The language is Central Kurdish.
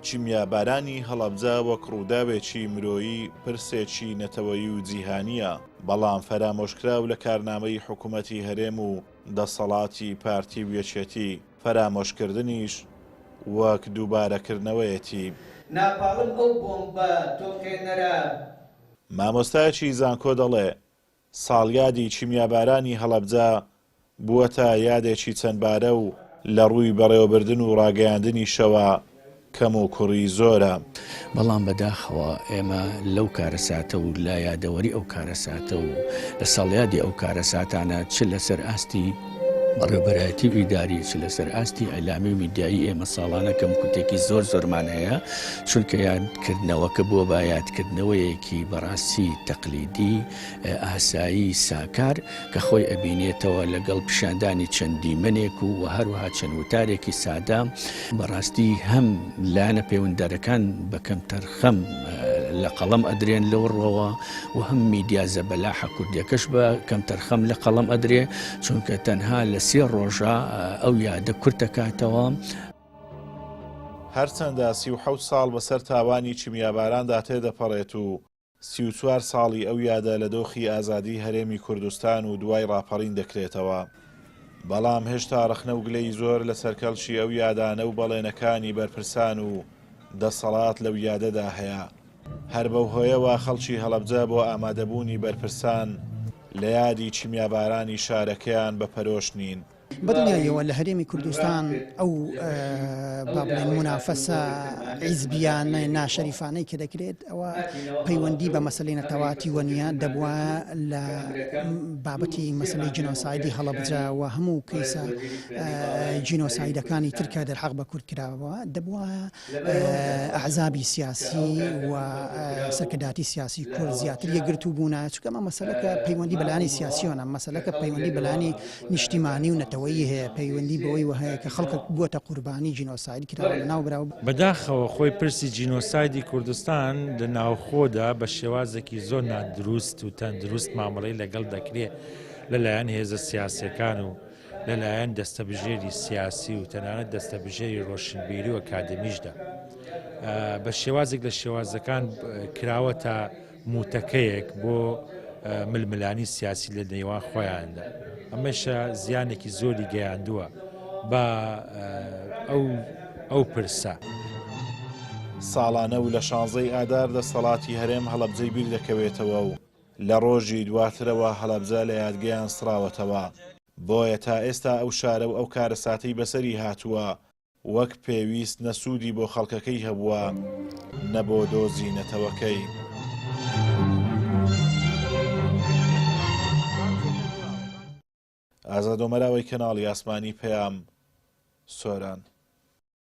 کیمیابارانی هەڵەبجە وەک ڕووداوێکی مرۆیی پرسێکی نەتەوەیی و جیهانییە، بەڵام فەرامۆشکراو لە کارنامەی حکومەتی هەرێم و دەسەڵاتی پارتی و یەکێتی، فەرامۆشکردنیش وەک دووبارەکردنەوەیەتی. ناپاڵم ئەو بۆمبە تۆقێنەرە. مامۆستایەکی زانکۆ دەڵێ، ساڵیادی کیمیابارانی هەڵەبجە بووەتە یادێکی چەندبارە و لە ڕووی بەڕێوەبردن و ڕاگەیاندنیشەوە کەموکوڕی زۆرە. بەڵام بەداخەوە ئێمە لەو کارەساتە و لە یادەوەری ئەو کارەساتە و لە ساڵیادی ئەو کارەساتانە چ لەسەر ئاستی بەڕێوەبەرایەتی و ئیداری چ لەسەر ئاستی ئیعلامی و میدیایی ئێمە ساڵانە کەموکورتێکی زۆر زۆرمان هەیە چونکە یادکردنەوەکە بووە بە یادکردنەوەیەکی بەڕاستی تەقلیدی ئاسایی ساکار کە خۆی ئەبینێتەوە لەگەڵ پیشاندانی چەند دیمەنێک و وە هەروەها چەند وتارێکی سادە، بەڕاستی هەم لایەنە پەیوەنددارەکان بە کەمتەرخەم لە قەڵەم ئەدرێن لەو ڕوەوە و هەم میدیا زەبەلاحە کوردیەکەش بە کەمتەرخەم لە قەڵەم ئەدرێ چونکە تەنها لە سێ ڕۆژە ئەو یادە کورتەکاتەوە. هەرچەندە 37 ساڵ بەسەر تاوانی کیمیاباراندا تێدەپەڕێت و 34 ساڵی ئەو یادە لە دۆخی ئازادیی هەرێمی کوردستان و دوای ڕاپەڕین دەکرێتەوە، بەڵام هێشتا ڕەخنە و گلەیی زۆر لەسەر کەڵکی ئەو یادانە و بەڵێنەکانی بەرپرسان و دەسەڵات لەو یادەدا هەیە. هەر بەو هۆیەوە خەڵکی هەڵەبجە بۆ ئامادەبوونی بەرپرسان لە یادی کیمیابارانی شارەکەیان بە پەرۆش نین. بەدڵنیاییەوە لە هەرێمی کوردستان ئەو با بڵێن مونافەسە حیزبیانە ناشەریفانەی کە دەکرێت ئەوە پەیوەندی بە مەسلەی نەتەواتیوە نییە دەبووە لە بابەتی مەسلەی جینۆسایدی هەڵەبجە و هەموو کەیسە جینۆسایدەکانی ترکە دەرحەق بە کورد کراوە دەبووە ئەحزابی سیاسی و سەرکرداتی سیاسی کورد زیاتر یەکگرتوو بوونە چونکە ئەمە مەسەلەکە پەیوەندی بەلانی سیاسیۆنە مەسەلەکە پەیوەندی بەلانی نیشتیمانی و نەتەوەیی هەیە پەیوەندی بەوەی وە هەیە کە خەڵکە بووەتە قوربانی جینۆساید کراوە لەناو براوە. بەداخەوە خۆی پرسی جینۆسایدی کوردستان لە ناوخۆدا بە شێوازێکی زۆر نادروست و تەندروست مامەڵەی لەگەڵ دەکرێ لەلایەن هێزە سیاسیەکان و لەلایەن دەستەبژێری سیاسی و تەنانەت دەستەبژێری ڕۆشنبیری و ئەکادمیشدا بە شێوازێک لە شێوازەکان کراوەتە موتەکەیەک بۆ ململانی سیاسی لە نێوان خۆیاندا ئەمەشە زیانێکی زۆری گەیاندووە بە ئەو ئەو پرسە. ساڵانە و لە شانزەی ئادار دەسەڵاتی هەرێم هەڵەبجەی بیر دەکەوێتەوە و لە ڕۆژی دواترەوە هەڵەبجە لە یادگەیان سڕاوەتەوە، بۆیە تا ئێستا ئەو شارە و ئەو کارەساتەی بەسەری هاتووە وەک پێویست نە سوودی بۆ خەڵکەکەی هەبووە نە بۆ دۆزی نەتەوەکەی. ئازاد ئۆمەراوەی کەناڵی ئاسمانی پەیام، سۆران.